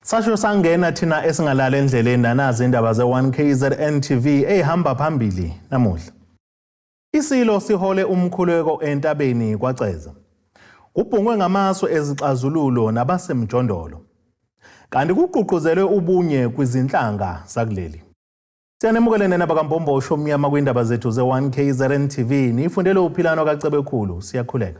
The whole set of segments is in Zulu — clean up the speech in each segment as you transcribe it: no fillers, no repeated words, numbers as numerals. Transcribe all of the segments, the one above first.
Sasho sangena thina esingalala endleleni nanazi indaba ze-1 KZN TV eyihamba phambili namuhla. Isilo sihole umkhuleko entabeni kwaCeza. Kubhungwe ngamasu ezixazululo nabasemjondolo. Kanti kugqugquzelwe ubunye kwizinhlanga zakuleli. Siyanemukele nena bakaMbombosho omnyama kwindaba zethu ze-1 KZN TV. Niyifundele uphilano kaCebekhulu. Siyakhuleka.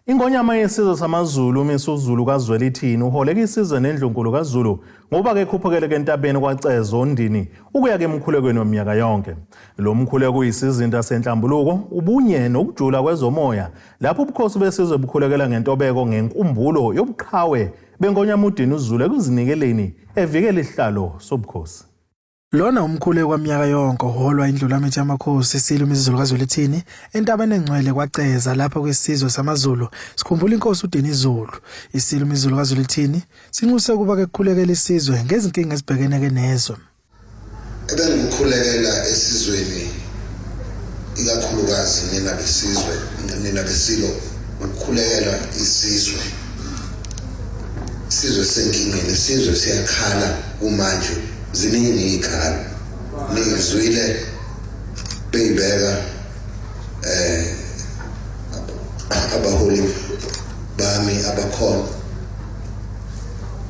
Ingonyama yesizwe samaZulu uMisuzulu kaZwelithini uholeka isizwe nendlunkulu kaZulu ngoba ke khuphukele entabeni kwaCezo Ondini ukuya ke emkhulekweni weminyaka yonke. Lo mkhuleko uyisizinda senhlambuluko, ubunye nokujula kwezomoya lapho ubukhosi besizwe bukhulekela ngentobeko ngenkumbulo yobuqhawe bengonyama uDini uZulu ekuzinikeleni evikela isihlalo sobukhosi. Lona umkhuleko waminyaka yonke oholwa indlulamithi yamakhosi isilo uMisuzulu kaZwelithini entabeni engcwele kwaCeza lapho kwisizwe samaZulu sikhumbula inkosi uDinizulu. Isilo uMisuzulu kaZwelithini sinxuse ukuba ke kukhulekele isizwe ngezinkinga ezibhekene ke nezwe. Ebengikhulekela esizweni ikakhulukazi nina besizwe nina besilo ukukhulekela isizwe isizwe senkingeni isizwe siyakhala kumanje ziningi iy'khalo nizwile beyibeka eh abaholi bami abakhona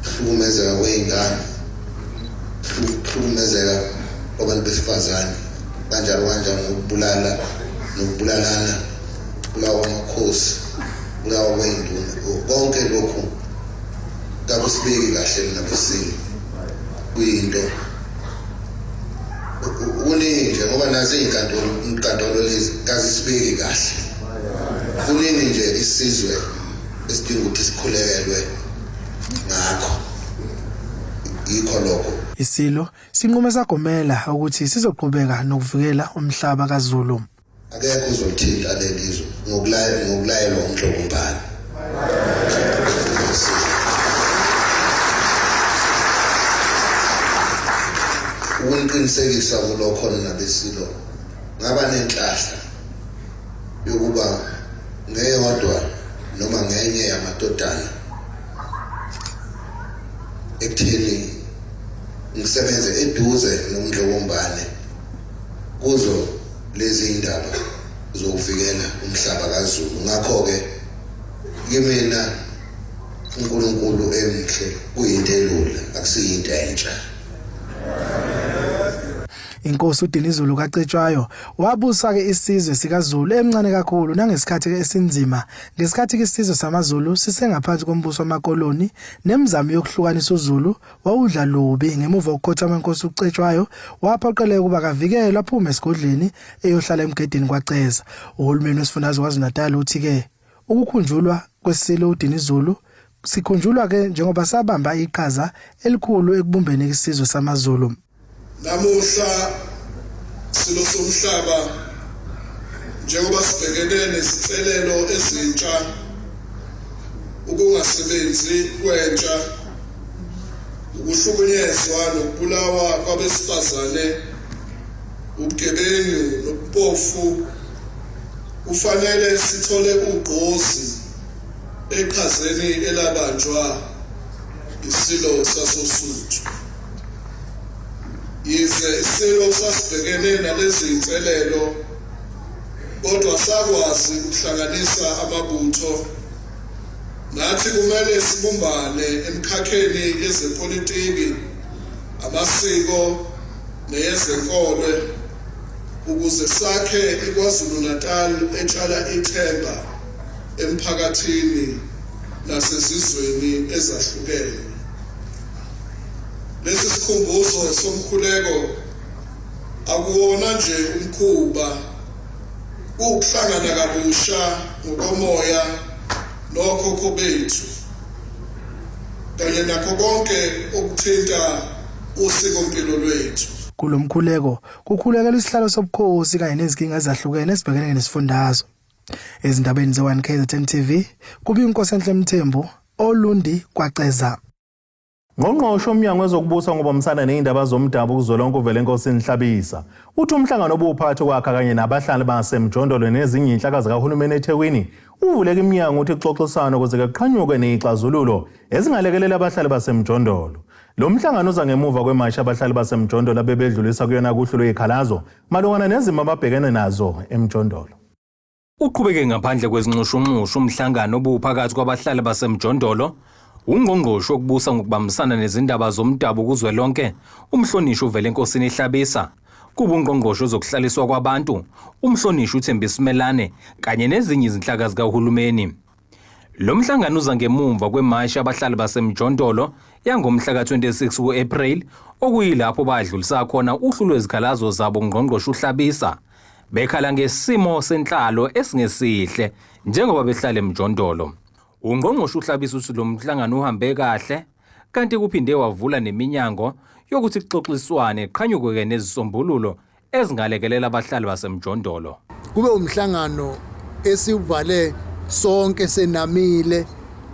hlukumezeka kwey'ngane hlukumezeka kwabantu besifazane kanjalo kanjalo ngokubulala nokubulalana kulawa amakhosi kulawa kwey'nduna konke lokhu kakusibeki kahle mina besimo kuyinto kuningi nje ngoba nazi iy'nkantolo inkantolo lezi kazisibeki kahle kuningi nje isizwe esidinga ukuthi sikhulekelwe ngakho yikho lokho. Isilo sinqume sagomela ukuthi sizoqhubeka nokuvikela umhlaba kaZulu. Akekho uzolithinta leli zwe ngokulayelwa uMdlokombane. Ukuniqinisekisa kulokho nina beSilo ngaba nenhlahla yokuba ngeyodwa noma ngenye yamadodana ekutheni ngisebenze eduze noMdlokombane kuzo lezi indaba zokuvikela umhlaba kaZulu ngakho-ke kimina uNkulunkulu emhle kuyinto elula akusiyinto entsha. Inkosi uDinizulu kaCetshwayo wabusa-ke isizwe sikaZulu emncane kakhulu nangesikhathi esinzima ngesikhathi-ke isizwe samaZulu sisengaphansi kombuso wamakoloni nemizamo yokuhlukanisa uZulu wawudla lubi ngemuva kokukhothama inkosi uCetshwayo waphoqeleka ukuba kavikelwe aphume esigodlweni eyohlala emgedeni kwaCeza. Uhulumeni wesifundazwe KwaZulu-Natal uthi-ke ukukhunjulwa kweSilo uDinizulu sikhunjulwa ke njengoba sabamba iqhaza elikhulu ekubumbeni isizwe samaZulu. Namuhla silo somhlaba njengoba sibhekene nezinselelo ezintsha ukungasebenzi kwentsha ukuhlukunyezwa nokubulawa kwabesifazane ubugebengu nobumpofu kufanele sithole ugqozi eqhazeni elabanjwa isilo sasoSuthu. Yize isilo sasibhekene nalezi zinselelo kodwa sakwazi ukuhlanganisa amabutho. Nathi kumele sibumbane emikhakheni yezepolitiki, amasiko neyezenkolo ukuze sakhe iKwaZulu-Natal etshala ithemba emphakathini nasezizweni ezahlukene. Lesi sikhumbuzo somkhuleko akuwona nje umkhuba, kuwukuhlangana kabusha ngokomoya nokhokho bethu kanye nakho konke okuthinta usikompilo lwethu. Kulo mkhuleko kukhulekelwa isihlalo sobukhosi kanye nezinkinga ezahlukene esibhekene nesifundazwe. Ezindabeni ze-1 KZN TV kubi iNkosi Enhle Mthembu oLundi kwaCeza. Ngqongqoshe umnyango wezokubusa ngobambisana nezindaba zomdabu kuzwelonke uVelenkosini Hlabisa uthi umhlangano obuwuphakathi kwakhe kanye nabahlali basemjondolo nezinye inhlaka zikahulumeni eThekwini uvuleka iminyango ukuthi kuxoxisane ukuze kuqhanyukwe nezixazululo ezingalekelela abahlali basemjondolo. Lo mhlangano uza ngemuva kwemashi abahlali basemjondolo abebedlulisa kuyona kuhlu lwezikhalazo malungana nezimo ababhekene nazo emjondolo. Uqhubeke ngaphandle kwezinxushunxushu umhlangano obuphakathi kwabahlali basemjondolo, ungqongqoshe wokubusa ngokubambisana nezindaba zomdabu kuzwelonke, umhlonishwa uVelenkosini Hlabisa, kuba ungqongqoshe wezokuhlaliswa kwabantu, umhlonishwa uThembi Simelane kanye nezinye izinhlaka zikahulumeni. Lo mhlangano uza ngemumva kwemashi abahlali basemjondolo yangomhla ka-26 ku-April, okuyilapho badlulisa khona uhlu lwezikhalazo zabo ngqongqoshe uHlabisa, bekhala ngesimo senhlalo esingesihle njengoba behlala emjondolo. Ungqongqoshe uHlabisa uthi lo mhlangano uhambe kahle kanti kuphinde wavula neminyango yokuthi kuxoxiswane qhanyukwe nezisombululo ezingalekelela abahlali basemjondolo. Kube umhlangano esivale sonke senamile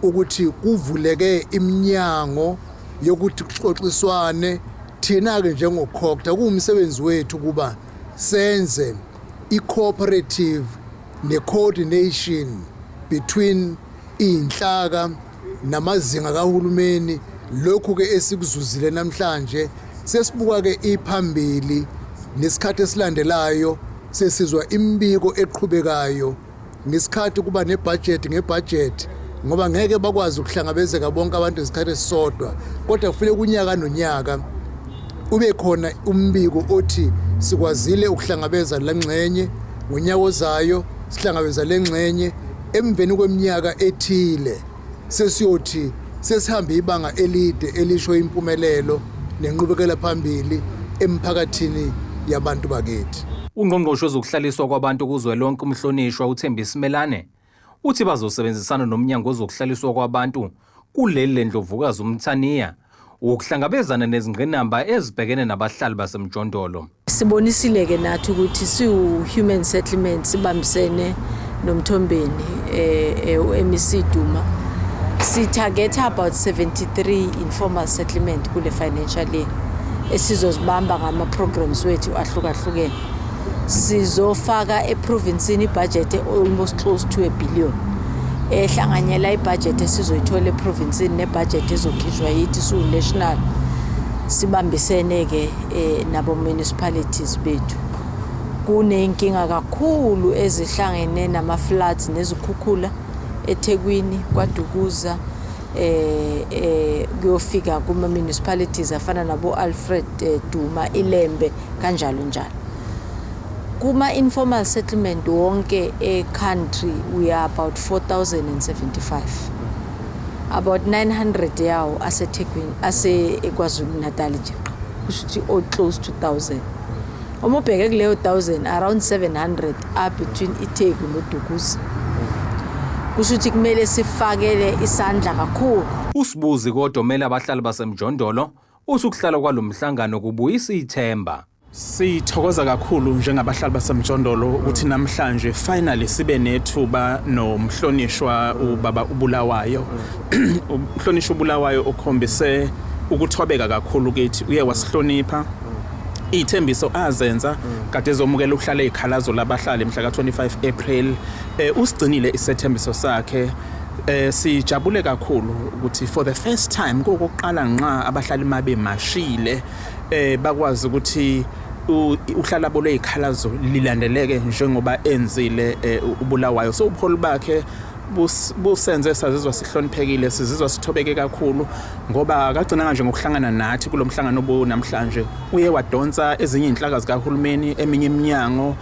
ukuthi kuvuleke iminyango yokuthi kuxoxiswane. Thina-ke njengoCogta kuwumsebenzi wethu ukuba senze i-cooperative ne-coordination between iy'nhlaka namazinga kahulumeni. Lokhu-ke esikuzuzile namhlanje sesibuka-ke iphambili nesikhathi esilandelayo, sesizwa imibiko eqhubekayo ngesikhathi kuba nebhajethi ngebhajethi, ngoba ngeke bakwazi ukuhlangabezeka bonke abantu ngesikhathi esisodwa, kodwa kufanele kunyaka nonyaka ube khona umbiko othi sikwazile ukuhlangabeza lengxenye, ngonyaka ozayo sihlangabeza lengxenye, emveni kweminyaka ethile sesiyothi sesihambe ibanga elide elisho impumelelo nenqubekela phambili emphakathini yabantu bakithi. Ungqongqoshe wezokuhlaliswa kwabantu kuzwelonke umhlonishwa uThembi Simelane uthi bazosebenzisana nomnyango wezokuhlaliswa kwabantu kuleli lendlovukazi uMthaniya ukuhlangabezana nezingqinamba ezibhekene nabahlali basemjondolo. Sibonisile ke nathi ukuthi siwu-human settlement sibambisene noMthombeni u-MEC Duma, si-target about 73 informal settlement kule financial year esizozibamba ngama-programs wethu ahlukahlukene. Sizofaka eprovinsini ibudget almost close to a billion ehlanganyela ibudget esizoyithola eprovinsini nebudget ezokhishwa yithi siwu-national, sibambisene-ke nabo municipalities bethu. Kuney'nkinga kakhulu ezihlangene nama-floods nezikhukhula eThekwini, KwaDukuza, kuyofika kuma municipalities afana nabo Alfred Duma, Ilembe, kanjalo njalo. Kuma informal settlement wonke e-country we are about 4075, about 900 yawo aseThekwini, ase eKwaZulu Natal nje qha, kusho ukuthi all close to 1000. Uma ubheke kuleyo 1000, around 700 are between iTheku noDukuza, kusho ukuthi kumele sifakele isandla kakhulu. Usibuzi kodwa omele abahlali basemjondolo uthi ukuhlala kwalomhlangano kubuyisa ithemba. Sithokoza kakhulu njengabahlali basemjondolo ukuthi namhlanje finally sibe nethuba nomhlonishwa ubaba uBulawayo. Umhlonishwa uBulawayo ukhombise ukuthobeka kakhulu kithi, uye wasihlonipha. Iy'thembiso azenza kade ezomukela ukuhlala ey'khalazo labahlali mhla ka-25 April, usigcinile isethembiso sakhe. Sijabule kakhulu ukuthi for the first time, kokokuqala nqa, abahlali mabemashile bakwazi ukuthi uhlala bo lwezikhalazo lilandeleke njengoba enzile uBulawayo. So ubuholi bakhe busenze sazizwa sihloniphekile, sizizwa sithobeke kakhulu, ngoba akagcinanga nje ngokuhlangana nathi kulo mhlangano obu namhlanje, uye wadonsa ezinye iy'nhlaka zikahulumeni, eminye iminyango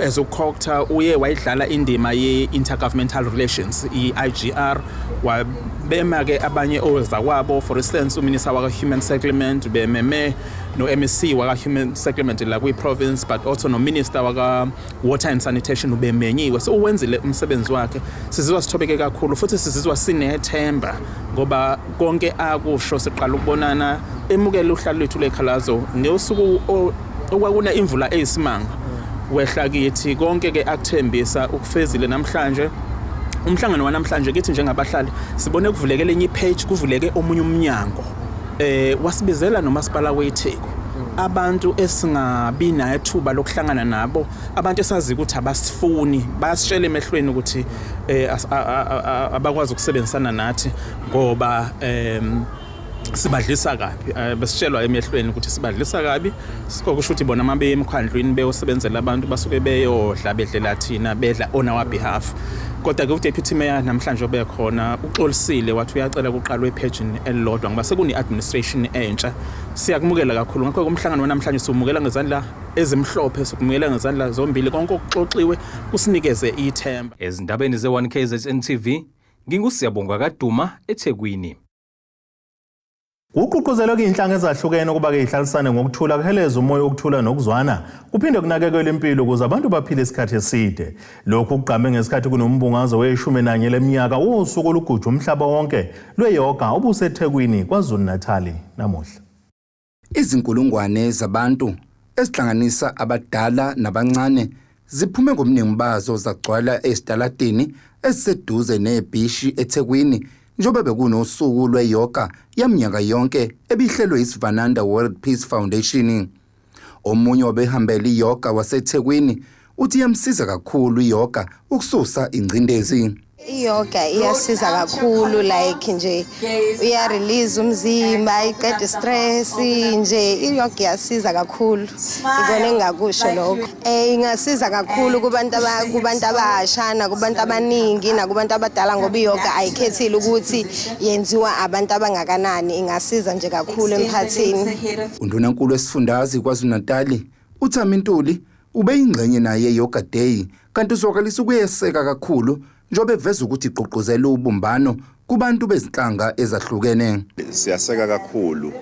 as uCogta uye wayidlala indima ye-intergovernmental relations, i-IGR, wabema ke abanye ozakwabo, for instance uminister waka-human settlement bememe no-MEC waka-human settlement la kwi-province, but also no-minister waka-water and sanitation ubemenyiwe. So uwenzile umsebenzi wakhe. Sizizwa sithobeke kakhulu futhi sizizwa sinethemba ngoba konke akusho siqala ukubonana emukela uhlalo lwethu lekhalazo ngosuku okwakuna imvula eyisimanga wehla kithi. Konke ke akuthembisa ukufezile namhlanje. Umhlangano wanamhlanje kithi njengabahlali sibone kuvuleke lenye ipage, kuvuleke omunye umnyango. Wasibizela nomasipala weTheku. Abantu esingabi nethuba lokuhlangana nabo, abantu esazi ukuthi abasifuni, bayasitshela emehlweni ukuthi abakwazi ukusebenzisana nathi ngoba sibadlisa kabi. Besitshelwa emehlweni ukuthi sibadlisa kabi, kusho ukuthi bona uma beye emkhandlwini beyosebenzela abantu basuke beyodla bedlela thina, bedla on our behalf. Kodwa-ke uDeputy Mayor namhlanje obekhona uxolisile, wathi uyacela kuqalwe ephejini elilodwa ngoba sekune-administration entsha. Siyakumukela kakhulu, ngakho-ke umhlangano wanamhlanje siwumukela ngezandla ezimhlophe, sikumukela ngezandla zombili. Konke okuxoxiwe kusinikeze ithemba. Ezindabeni ze-1 KZN TV, nginguSiyabonga Kaduma eThekwini. Kugqugquzelwe kuyinhlanga ezahlukene ukuba-ke ihlalisane ngokuthula, kuheleze umoya wokuthula nokuzwana, kuphinde kunakekelwe impilo ukuze abantu baphile isikhathi eside. Lokhu kugqame ngesikhathi kunombungazo weshumi nanye leminyaka wosuku oluguja umhlaba wonke lweyoga obuseThekwini, KwaZulu-Natali namuhla. Izinkulungwane zabantu ezihlanganisa abadala nabancane ziphume ngobuningi bazo zagcwala ezitaladini eziseduze nebhishi eThekwini njengoba bekunosuku lweyoga yaminyaka yonke ebihlelwe iSivananda World Peace Foundation. Omunye wabehambela iyoga waseThekwini uthi iyamsiza kakhulu iyoga ukususa ingcindezi. Iyoga iyasiza kakhulu, like nje uya-release umzimba, iqeda stress nje. Iyoga iyasiza kakhulu, ikona engingakusho lokho. Ingasiza kakhulu kubantu abasha nakubantu abaningi nakubantu abadala, ngoba iyoga ayikhethile ukuthi yenziwa abantu abangakanani. Ingasiza nje kakhulu emphakathini. Undunankulu wesifundazwe KwaZulu-Natali uThami Ntuli ubeyingxenye naye Yoga Day, kanti uzwakalisa ukuyeseka kakhulu njengoba eveza ukuthi igqugquzela ubumbano kubantu bezinhlanga ezahlukene. Siyaseka kakhulu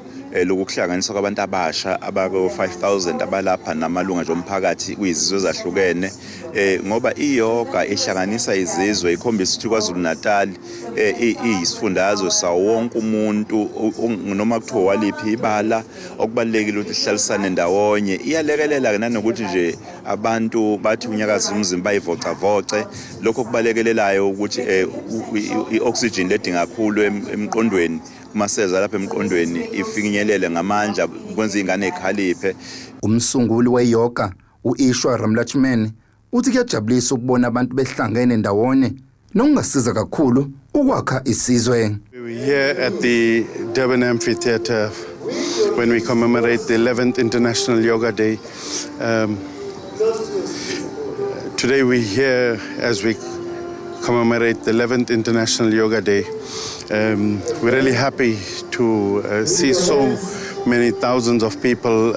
lokuhlanganiswa kwabantu abasha abako 5000 abalapha namalunga nje omphakathi kuyizizwe ezahlukene, ngoba iyoga ihlanganisa izizwe, ikhombisa ukuthi KwaZulu Natal iyisifundazwe sawo wonke umuntu, noma kuthiwa waliphi ibala. Okubalulekile ukuthi sihlalisane ndawonye. Iyalekelela ke nanokuthi nje abantu bathi unyakaza umzimba, bayivocavoce. Lokho kubalekelelayo ukuthi i-oxygen ledinga kakhulu emqondweni, kumaseza lapha emqondweni, ifinyelele ngamandla, kwenza izingane ezikhaliphe. Umsunguli weyoga uIshwa Ramlachman uthi kuyajabulisa ukubona abantu behlangene ndawonye nokungasiza kakhulu ukwakha isizwe. We're here at the Durban Amphitheatre when we commemorate the 11th International Yoga Day. Today we're here as we commemorate the 11th International Yoga Day. We're really happy to see so many thousands of people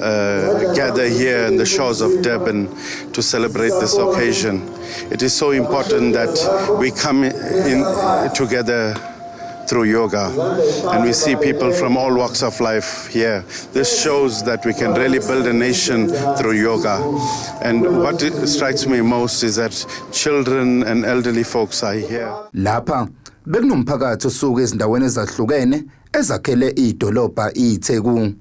gather here in the shores of Durban to celebrate this occasion. It is so important that we come in together through yoga, and we see people from all walks of life here. This shows that we can really build a nation through yoga. And what strikes me most is that children and elderly folks are here. Lapha bekunomphakathi osuka ezindaweni ezahlukene ezakhele idolobha iTheku.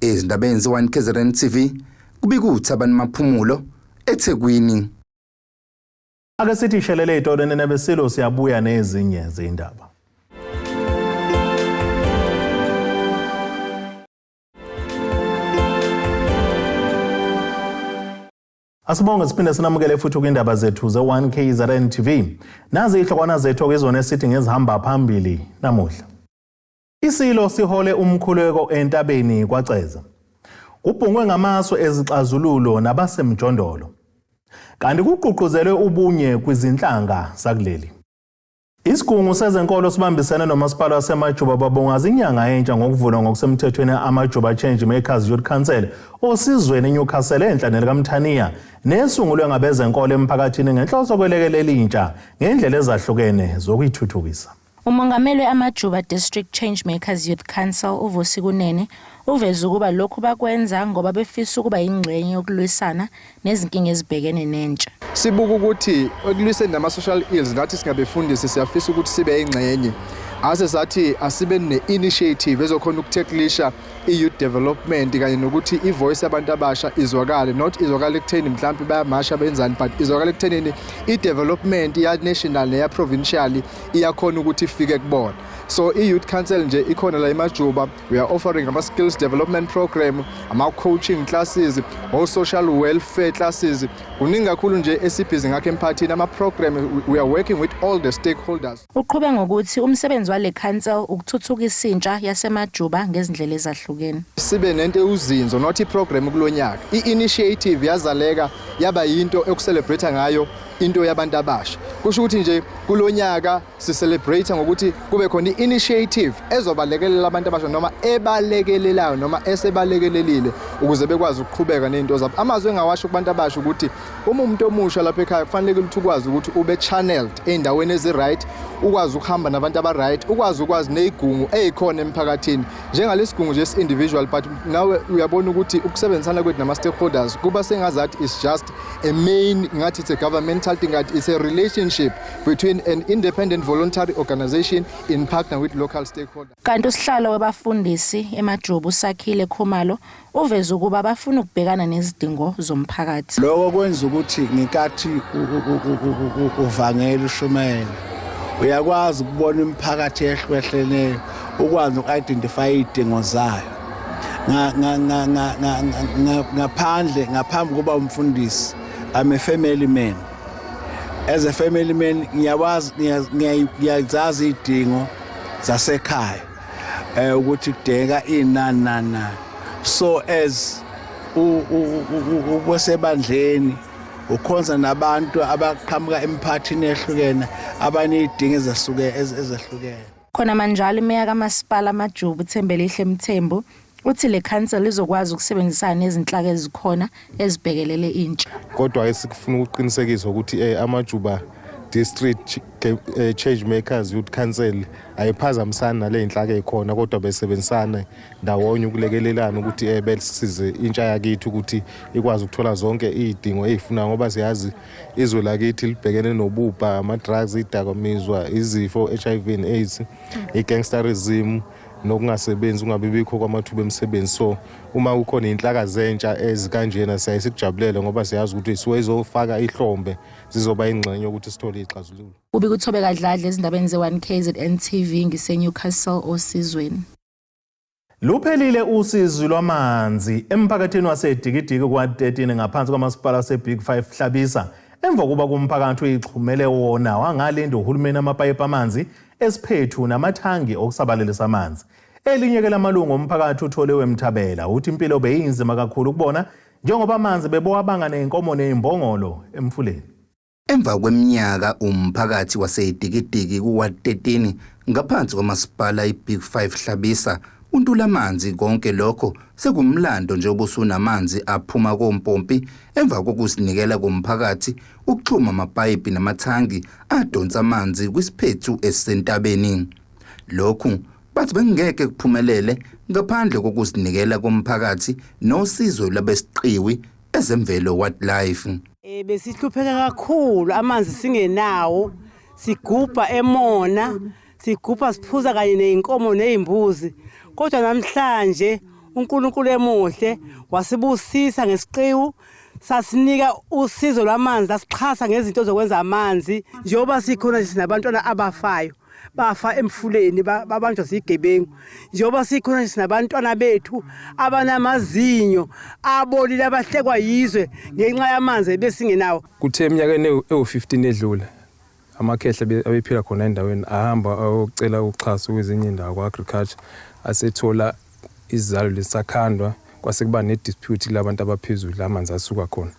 Ezindabeni ze-1 KZN TV, kubika uThabani Maphumulo eThekwini. Ake sithi shelele ey'tolo nenabesilo, siyabuya nezinye zindaba. Asibonge, siphinde sinamukele futhi kwindaba zethu ze-1 KZN TV. Nazi ihlokwana zethu okuyizona esithi ngezihamba phambili namuhla. Isilo sihole umkhuleko entabeni kwaCeza. Kubhungwe ngamaso ezixazululo nabasemjondolo. Kanti kugqugquzelwe ubunye kwizinhlanga zakuleli. Isigungu sezenkolo sibambisene nomasipala waseMajuba babungaza inyanga entsha ngokuvulwa ngokusemthethweni Amajuba Change Makers Youth Council osizweni eNewcastle enhla nelikaMthaniya, nesungulwe ngabezenkolo emphakathini ngenhloso kwelekelela intsha ngendlela ezahlukene zokuyithuthukisa. Umongameli we-Amajuba District Changemakers Youth Council uVusi Kunene uveze ukuba lokhu bakwenza ngoba befisa ukuba yingxenye yokulwisana nezinkinga ezibhekene nentsha. Sibuka ukuthi ekulwiseni nama-social ills, nathi singabefundisi siyafisa ukuthi sibe yingxenye. Ase sathi asibe ne-initiative ezokhona ukutheklisha i-youth development kanye nokuthi i-voice yabantu abasha izwakale, not izwakale ekutheni mhlawumbe bayamasha benzani, but izwakale ekuthenini i-development ya-national neya-provincial iyakhona ukuthi ifike kubona. So i-youth council nje ikhona la eMajuba. We are offering ama-skills development program, ama-coaching classes, o-social welfare classes. Kuningi kakhulu nje esibhizi ngakho emphakathini, ama-program. We are working with all the stakeholders. Uqhube ngokuthi umsebenzi wale council ukuthuthukisa intsha yaseMajuba ngezindlela ezahlukene. Sibe nento ewuzinzo, not i-program kulonyaka. I-initiative yazaleka yaba yinto ekucelebrate ngayo into yabantu abasha. Kusho ukuthi nje kulonyaka si-celebrate ngokuthi kube khona i-initiative ezobalekelela abantu abasha noma ebalekelelayo noma esebalekelelile ukuze bekwazi ukuqhubeka nezinto zabo. Amazwi engawasho kubantu abasha ukuthi uma umuntu omusha lapha ekhaya kufanele ukuthi ukwazi ukuthi ube channeled ey'ndaweni ezi-right, ukwazi ukuhamba nabantu aba-right, ukwazi ukwazi ney'gungu ey'khona emphakathini njengalesigungu nje esi-individual, but nawe uyabona ukuthi ukusebenzisana kwethu nama-stakeholders kuba sengazathi is just a main, ngathi it's a governmental thing, ngathi it's a relationship between an independent voluntary organization in partner with local stakeholders. Kanti usihlalo webafundisi eMajuba uSakhile Khumalo uveze ukuba bafuna ukubhekana nezidingo zomphakathi. Lokho kwenza ukuthi ngenkathi uvangela ushumayela uyakwazi ukubona imiphakathi ehlukahlukeneyo, ukwazi uku-identify iy'dingo zayo. Ngaphandle ngaphambi kuba umfundisi, I'm a family man. As a family man ngiyawazi, ngiyazazi iy'dingo zasekhaya ukuthi kudingeka inani nani nani. So as ubosebandleni ukhonza nabantu abaqhamuka emphakathini ehlukene abaney'dingo ezahluke ezahlukene. Khona manjalo imeya kamasipala Amajuba uThembelihle Mthembu uthi le council izokwazi ukusebenzisana nezinhlaka ezikhona ezibhekelele intsha. Kodwa ke sikufuna ukuqinisekisa ukuthi Amajuba District Change Makers Youth Council ayiphazamisani nale inhlaka ekhona, kodwa besebenzisana ndawonye ukulekelelana ukuthi besize intsha yakithi ukuthi ikwazi ukuthola zonke izidingo ezifunayo, ngoba siyazi izwe lakithi libhekene nobubha, ama-drugs, idakamizwa, izifo, HIV and AIDS, i-gangsterism nokungasebenzi, kungabibikho kwamathuba emisebenzi. So uma kukhona iy'nhlaka zentsha ezikanjena siyaye sikujabulele, ngoba siyazi ukuthi suke izofaka ihlombe, zizoba ingxenye yokuthi sithole iy'xazululo. Kubika uThobeka Dladla ezindabeni ze-1 KZN TV ngise-Newcastle Osizweni. Luphelile usizi lwamanzi emphakathini waseDikidiki kwa-13 ngaphansi kwamasipala wase-Big 5 Hlabisa, emva kokuba kumphakathi uyixhumele wona wangalinda uhulumeni amapayipi amanzi esiphethu namathangi okusabalelisa amanzi. Elinye ke lamalungu omphakathi uTholiwe Mthabela uthi impilo beyinzima kakhulu kubona njengoba amanzi bebowabanga ney'nkomo ney'mbongolo emfuleni. Emva kweminyaka umphakathi waseDikidiki ku-Ward 13 ngaphansi kwamasipala iBig 5 Hlabisa untula amanzi, konke lokho sekumlando njengoba usunamanzi aphuma kompompi emva kokuzinikela komphakathi ukuxhuma amapayipi namathangi adonsa amanzi kwisiphethu esisentabeni. Lokhu bathi bengeke kuphumelele ngaphandle kokuzinikela komphakathi nosizo lwabesiqiwi Ezemvelo Wildlife. Besihlupheka kakhulu, amanzi singenawo, sigubha emona, sigubha siphuza kanye nezinkomo nezimbuzi, kodwa namhlanje uNkulunkulu emuhle wasibusisa ngesiqiwu, sasinika usizo lwamanzi, asixhasa ngezinto zokwenza amanzi. Njengoba sikhona nje sinabantwana abafayo, bafa emfuleni, babanjwa zigebengu. Njengoba sikhona nje sinabantwana bethu abanamazinyo abolile, abahlekwa yizwe ngenxa yamanzi ebesingenawo. Kuthe eminyakeni ewu-15 edlule amakhehla abephila khona endaweni ahamba ayocela uxhaso kwezinye indawo kwa-agriculture, asethola izizalo lesakhandwa, kwase kuba ne-dispute kulabantu abaphezulu la amanzi asuka khona,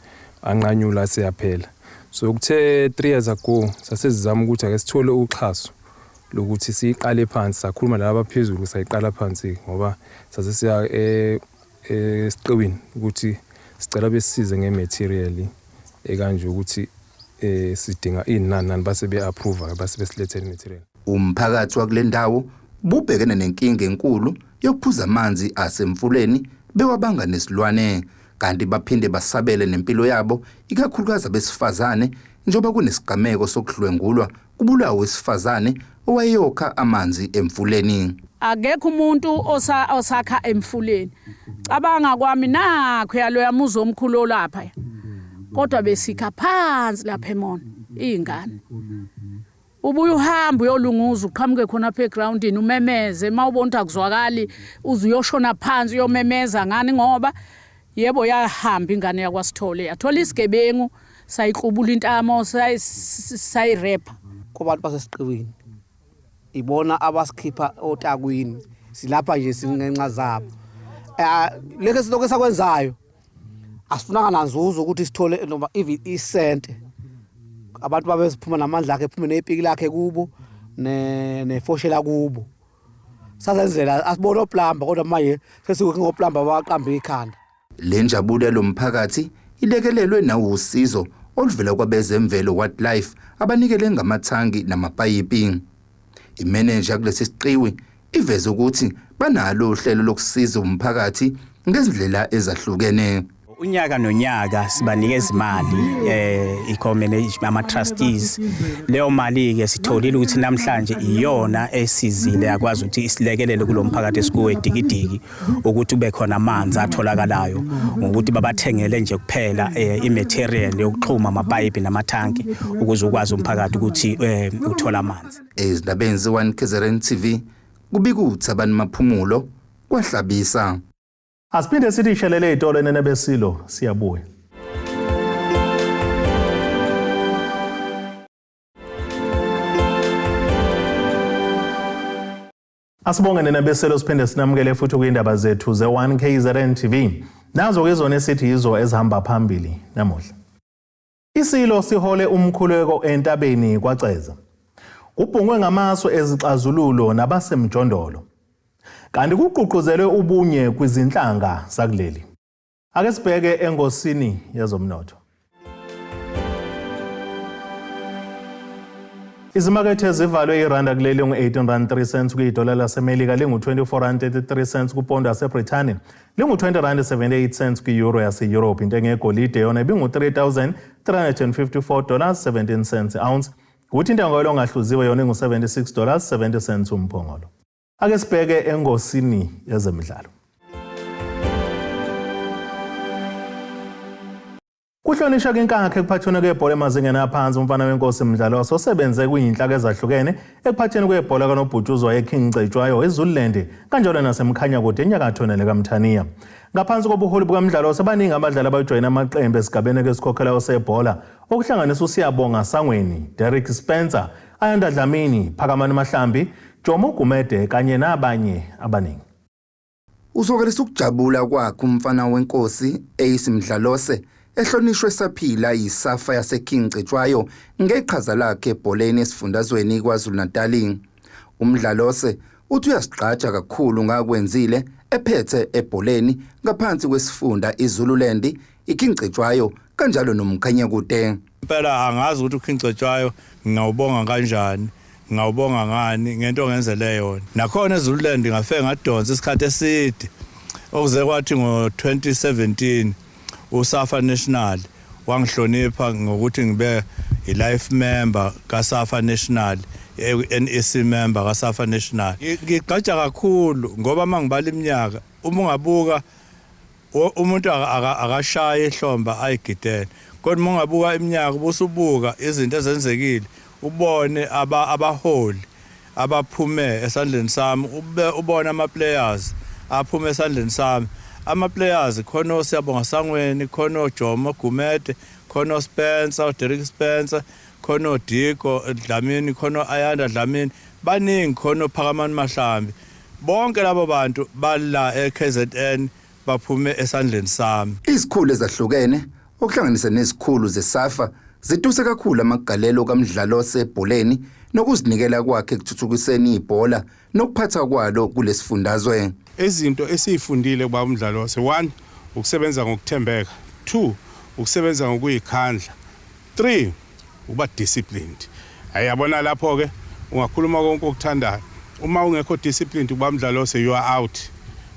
anqanyula aseyaphela. So kuthe 3 years ago sasesizama ukuthi ake sithole uxhaso lokuthi siyiqale phansi. Sakhuluma nalaba abaphezulu, sayiqala phansi ngoba sasesiya esiqiwini ukuthi sicela besisize nge-material ekanje ukuthi sidinga inani nani, base be-approve, base besilethele i-material. Umphakathi wakule ndawo bubhekene nenkinga enkulu yokuphuza amanzi asemfuleni bewabanga nesilwane, kanti baphinde basabele nempilo yabo, ikakhulukazi abesifazane, njengoba kunesigameko sokudlwengulwa kubulawa wesifazane. owayeyokha amanzi emfuleni. Akekho umuntu osakha emfuleni. Cabanga kwami nakho yaloya muzi omkhulu olapha. Kodwa besikha phansi lapha emona izingane. Ubuye uhambe uyolunguza uqhamuke khona apha egroundini umemeze uma ubona ukuthi akuzwakali uze uyoshona phansi uyomemeza ngani ngoba yebo yahamba ingane yakwaSithole yathola isigebengu sayiklubula intamo sayirepha. Kubantu basesiqiwini ibona abasikhipha otakwini silapha nje singenxa zabo. Lokho silokho esakwenzayo asifunanga nanzuzo ukuthi sithole noma even isente. Abantu babeziphuma namandla akhe ephume nepiki lakhe kubo nefoshela kubo. Sazenzela asibona oplamba kodwa manje sesikuthi ngoplamba baqamba ikhanda. Le njabulo yalomphakathi ilekelelwe nawusizo oluvela kwabezemvelo Wildlife abanikele ngamathangi namapayipi. Imenenja kulesi siqiwi iveze ukuthi banalo uhlelo lokusiza umphakathi ngezindlela ezahlukene. Unyaka nonyaka sibanikeza imali eco management ama trustees. Leyo mali ke sitholile ukuthi namhlanje iyona esizile yakwazi ukuthi isilekelele kulomphakathi esikuwe Dikidiki ukuthi ube khona amanzi atholakalayo ngokuthi babathengele nje kuphela imaterial yokuxhuma amapayipi namathanki ukuze ukwazi umphakathi ukuthi uthola amanzi. Ezindabeni ze-1 KZN TV kubika uThabani Maphumulo kwaHlabisa. Asiphinde sithi ishelele ezitolo enene besilo siyabuya. Asibonge nina beselo siphinde sinamukele futhi kwindaba zethu ze-1 KZN TV. Nazo ke zona esithi yizo ezihamba phambili namuhla. Isilo sihole umkhuleko entabeni kwaCeza. Kubhungwe ngamasu ezixazululo nabasemjondolo. Kanti kugqugquzelwe ubunye kwizinhlanga zakuleli. Ake sibheke engosini yezomnotho. Izimakethe zivalwe iranda kuleli ngu-18 rand 3 cents kuyidola laseMelika lingu-24 rand 33 cents kupondo yaseBrithani lingu-20 rand 78 cents kwi-euro yase-Europe. Intengo yegolide yona ibingu-3,354 dollars 17 cents ounce, kuthi intengo yolo ongahluziwe yona ingu-76 dollars 70 cents umphongolo. Ake sibheke engosini yezemidlalo. Kuhlonishwa kwinkakha ekuphathweni kwebhola emazingeni aphansi umfana wenkosi Mdlalose osebenze kwiyinhlaka ezahlukene ekuphathweni kwebhola kanobhutshuzwayo eKing Cetshwayo eZululand kanjalo naseMkhanyakude enyakatho nelikaMthaniya. Ngaphansi kobuholi bukaMdlalose baningi abadlali abajoyina amaqembu esigabeni esikhokhelayo sebhola okuhlanganisa uSiyabonga Sangweni, Derek Spencer, Ayanda Dlamini, Phakamani Mahlambi, Jomo Gumede kanye nabanye abaningi. Uzwakalisa ukujabula kwakhe umfana wenkosi Ace Mdlalose ehlonishwe saphila yiSAFA yaseKing Cetshwayo ngeqhaza lakhe ebholeni esifundazweni KwaZulu-Natal. Umdlalose uthi uyasigqaja kakhulu ngakwenzile ephethe ebholeni ngaphansi kwesifunda iZululand, iKing Cetshwayo kanjalo noMkhanyakude. Impela angazi ukuthi uKing Cetshwayo ngingawubonga kanjani, ngawubonga ngani ngento ongenzele yona. Nakhona eZululand ngafike ngadonsa isikhathi eside okuze kwathi ngo-2017 uSAFA National wangihlonipha ngokuthi ngibe i-life member kaSAFA National, NEC member kaSAFA National. Ngigqaja kakhulu ngoba mangibala iminyaka uma ungabuka umuntu akashaya ihlomba ayigidele, kodwa uma ungabuka iminyaka ubusubuka izinto ezenzekile ubone abaholi abaphume esandleni sami, ubone ama players aphume esandleni sami. Ama players khona oSiyabonga Sangweni, khona oJomo Gumede, khona oSpencer, uDerek Spencer, khona oDiko Dlamini, khona Ayanda Dlamini, baningi, khona oPhakamani Mahlambi. Bonke labo bantu bala eKZN baphume esandleni sami. Izikhulu ezahlukene okuhlanganisa nezikhulu zeSAFA zituse kakhulu amagalelo kaMdlalose ebholeni nokuzinikela kwakhe ekuthuthukiseni ibhola nokuphatha kwalo kulesifundazwe. Izinto esiyifundile kuba uMdlalose, 1 ukusebenza ngokuthembeka, 2 ukusebenza ngokuyikhandla, 3 ukuba disciplined. Ayabona lapho ke ungakhuluma konke okuthandayo, uma ungekho disciplined kuba uMdlalose you are out.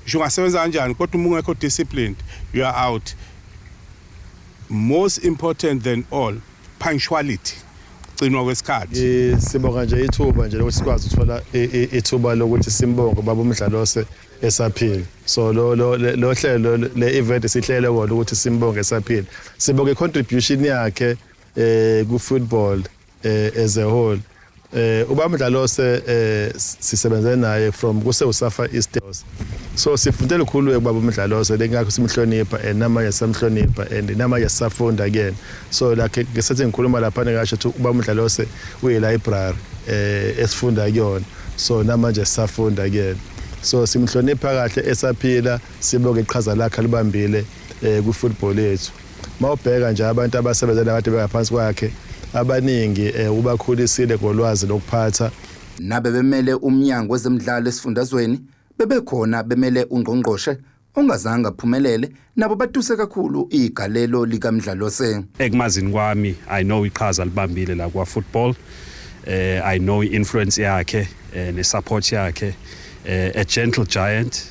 Ngisho ungasebenza kanjani kodwa uma ungekho disciplined you are out. Most important than all, punctuality. Nokugcinwa kwesikhathi. Sibonga nje ithuba nje lokuthi sikwazi ukuthola ithuba lokuthi simbonge ubaba uMdlalose esaphila. So lo lo lo hlelo, le event sihlele kona ukuthi simbonge esaphila. Sibonge i-contribution yakhe ku football as a whole. Ubaba Mdlalose sisebenze naye from kuse uSafa East, so sifunde lukhulu kubaba uMdlalose, lengakho simhlonipha and namanje samhlonipha and namanje sisafunda kuyena. So like ngesathi ngikhuluma lapha, ngasho ukuthi ubaba uMdlalose uyi library esifunda kuyona, so namanje sisafunda kuyena. So simhlonipha kahle esaphila, sibonge iqhaza lakhe alibambile ku football yethu. Mawubheka nje abantu abasebenzela kade bengaphansi kwakhe abaningi, ubakhulisile ngolwazi lokuphatha. Nabe bemele umnyango wezemidlalo esifundazweni bebekhona, bemele ungqongqoshe ongazange aphumelele, nabo batuse kakhulu igalelo likaMdlalose. Ekumazini kwami, I know iqhaza libambile la kwa football. I know i-influence yakhe ne-support yakhe, a gentle giant,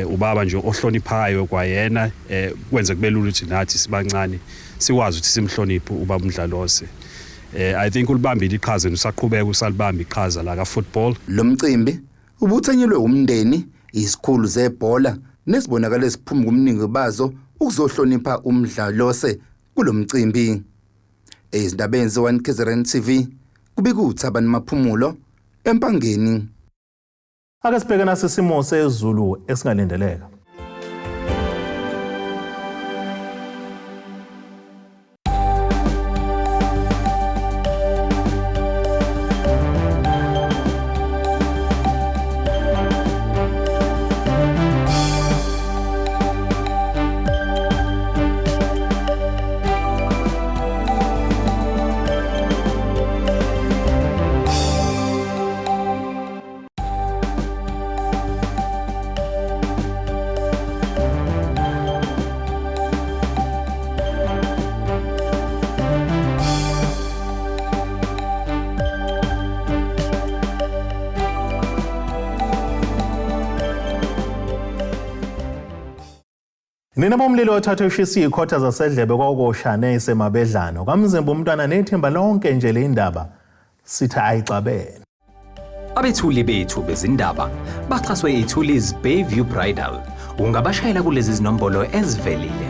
ubaba nje ohloniphayo kwayena, kwenze kube lula ukuthi nathi sibancane sikwazi ukuthi simhloniphe ubaba uMdlalose. I think ulibambile iqhaza, usaqhubeka usalibamba iqhaza la ka football. Lo mcimbi ubuthanyelwe umndeni, izikhulu zebhola nesibonakala esiphuma kumningi bazo ukuzohlonipha uMdlalose kulomcimbi. Ezindabeni ze-1 KZN TV, kubika uThabani Maphumulo eMpangeni. Ake sibheke nasi isimo sezulu esingalindeleka. Nina bomlilo othathe ushisa izikhotha zasedlebe kwakoshane isemabedlano kwaMzimba, umntwana nethimba lonke nje le indaba sithi ayixabene. Abethuli bethu bezindaba baxhaswe iThulis Bayview Bridal. Ungabashayela kulezi zinombolo ezivelile.